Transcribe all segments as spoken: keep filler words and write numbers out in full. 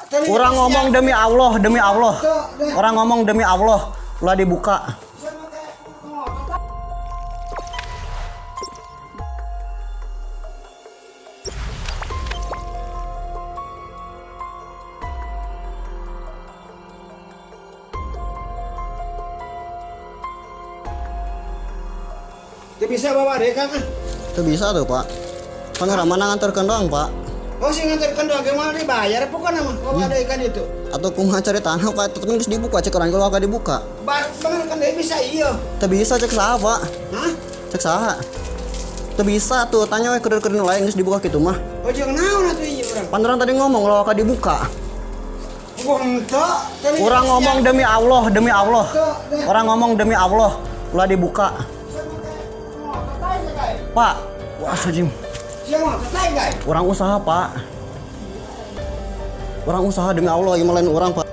Orang ngomong demi Allah, demi Allah. Orang ngomong demi Allah, lah dibuka. Tu bisa bawa deh, Kang, ah? Tu bisa tu, Pak. Kan orang mana nganterkan doang, Pak. Oh, si nganterkan doang, gimana dibayar apa kan nama? Bawa deh ikan itu. Atau kumaha cari tanah, Pak, tetep harus dibuka, cek orang kalau akan dibuka. Ba-, bener kan dia bisa, iyo. Tu bisa, cek saha, Pak. Hah? Cek saha. Tu bisa tu, tanya weh kredit-kredit lain, harus dibuka gitu mah. Oh, jangan naon atuh iyo orang. Pan orang tadi ngomong kalau akan dibuka. Wong tok, tadi orang ngomong demi Allah, demi Allah. Orang ngomong demi Allah, lah dibuka. Pak, astagfirullahaladzim. Orang usaha, Pak. Orang usaha demi Allah, yang lain orang, Pak.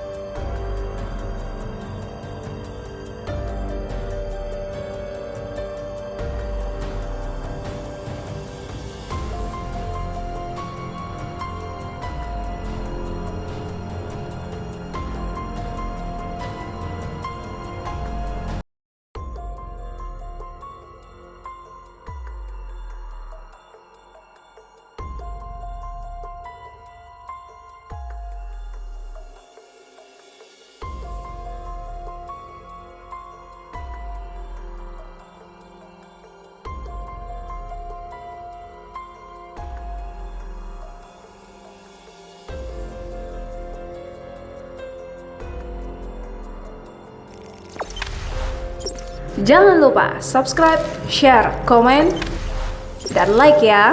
Jangan lupa subscribe, share, komen, dan like ya.